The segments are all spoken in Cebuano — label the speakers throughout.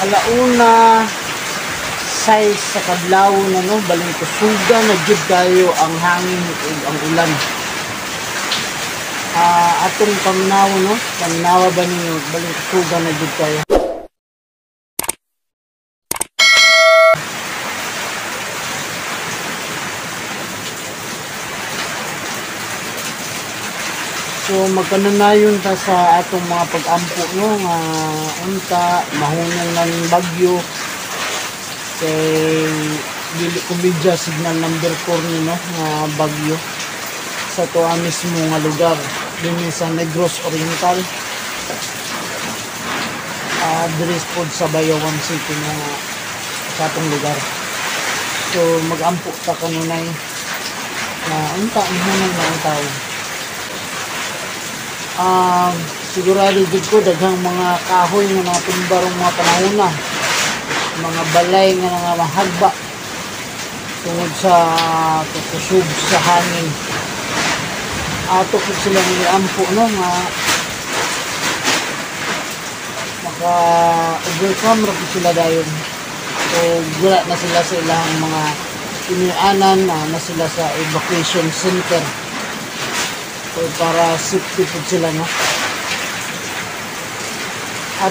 Speaker 1: Alauna 6 sa kadlawon na, no, baling kusuga na jud kayo ang hangin ug ang ulan. Atong paminaw, no, paminawa ba ninyo, baling kusuga na jud kayo. So magkanunayon ta sa atong mga pag-ampo, no, nga unta mahunong ng bagyo kay dili komedya signal number 4 ni, no, nga bagyo sa tuwa mismo nga lugar dinhi sa Negros Oriental, diri pod sa Bayawan City nga sa atong lugar. So mag-ampo ta kanunay na unta mahunong na ang tao. Sigurado jud ko daghang mga kahoy nga mga tumbarong mga panahona, mga balay nga mga mahagba tungod sa kakusog sa hangin. Ato pud silang iampo, no, nga maka overcome ra pud sila dayon. So wala na sila sa ilang mga inianan, na sila sa evacuation center. So para safety pud sila, no.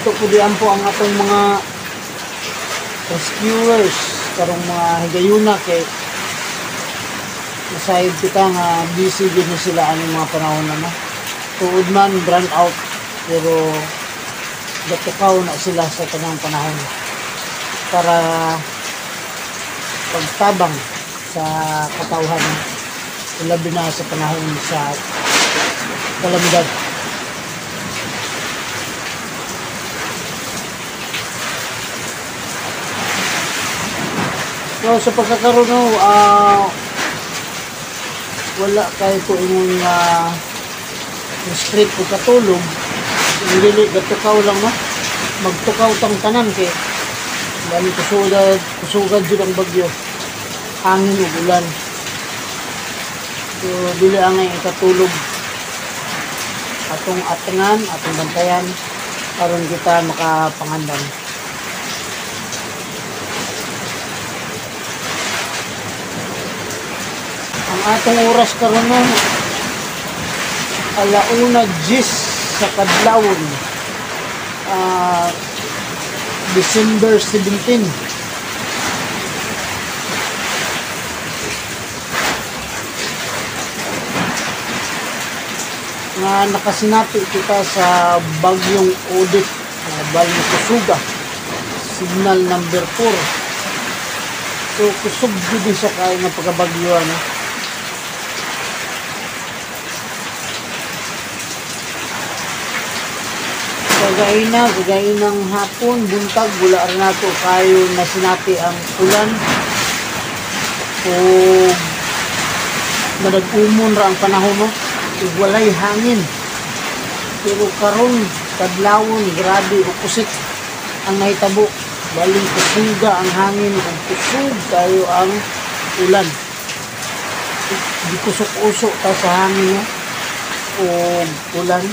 Speaker 1: Ato pud iampo ang atong mga rescuers karong mga higayuna kay masayod kita nga busy gid na sila aning mga panahon na, no. Tuod man brand out pero gatukaw na sila sa tanang panahon para pagtabang sa katawhan, labi na sa panahon sa kalamidad. So sa pagkakaroon, no, wala kay ko ingon nga straight o katulog, dili gatukaw lang, no, magtukaw tang tanan kay bali kusugad jud ang bagyo, hangin ug ulan. So dili angay ikatulog, atong atingan, atong bantayan aron kita makapangandam. Ang atong oras karon, no, 1:10 sa kadlawon, December 17. Nga nakasinapi kita sa bagyong Odette, bagyong kusuga, signal number 4. So kusog jud siya kay nga pagkabagyo, ano. Kagainang hapon, buntag, wala ra nato kayo nasinapi ang ulan. O madag-umon ra ang panahon, no? Ug walay hangin. Pero karon kadlawon, grabe opposite ang nahitabo. Baling kusuga ang hangin ug kusog kayo ang ulan. Gikusok-usok ta sa hangin, no? Ug ulan.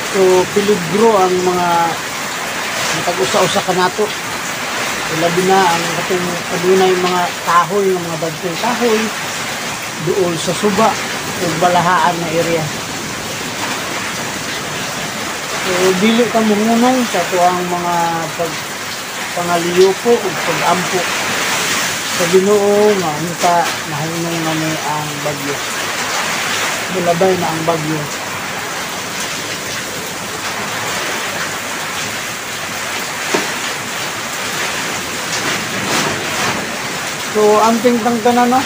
Speaker 1: So peligro ang mga matag-usa-usa kanato. Labi na ang katong adunay mga kahoy, nga mga dagkong kahoy duol sa suba ug balahaan na area. So dili ka mongunong sa tuang mga pagpangaliyupo ug pag-ampo sa Ginoo nga unta mahunong na ni ang bagyo. Mulabay na ang bagyo. So amping tang tanan, no?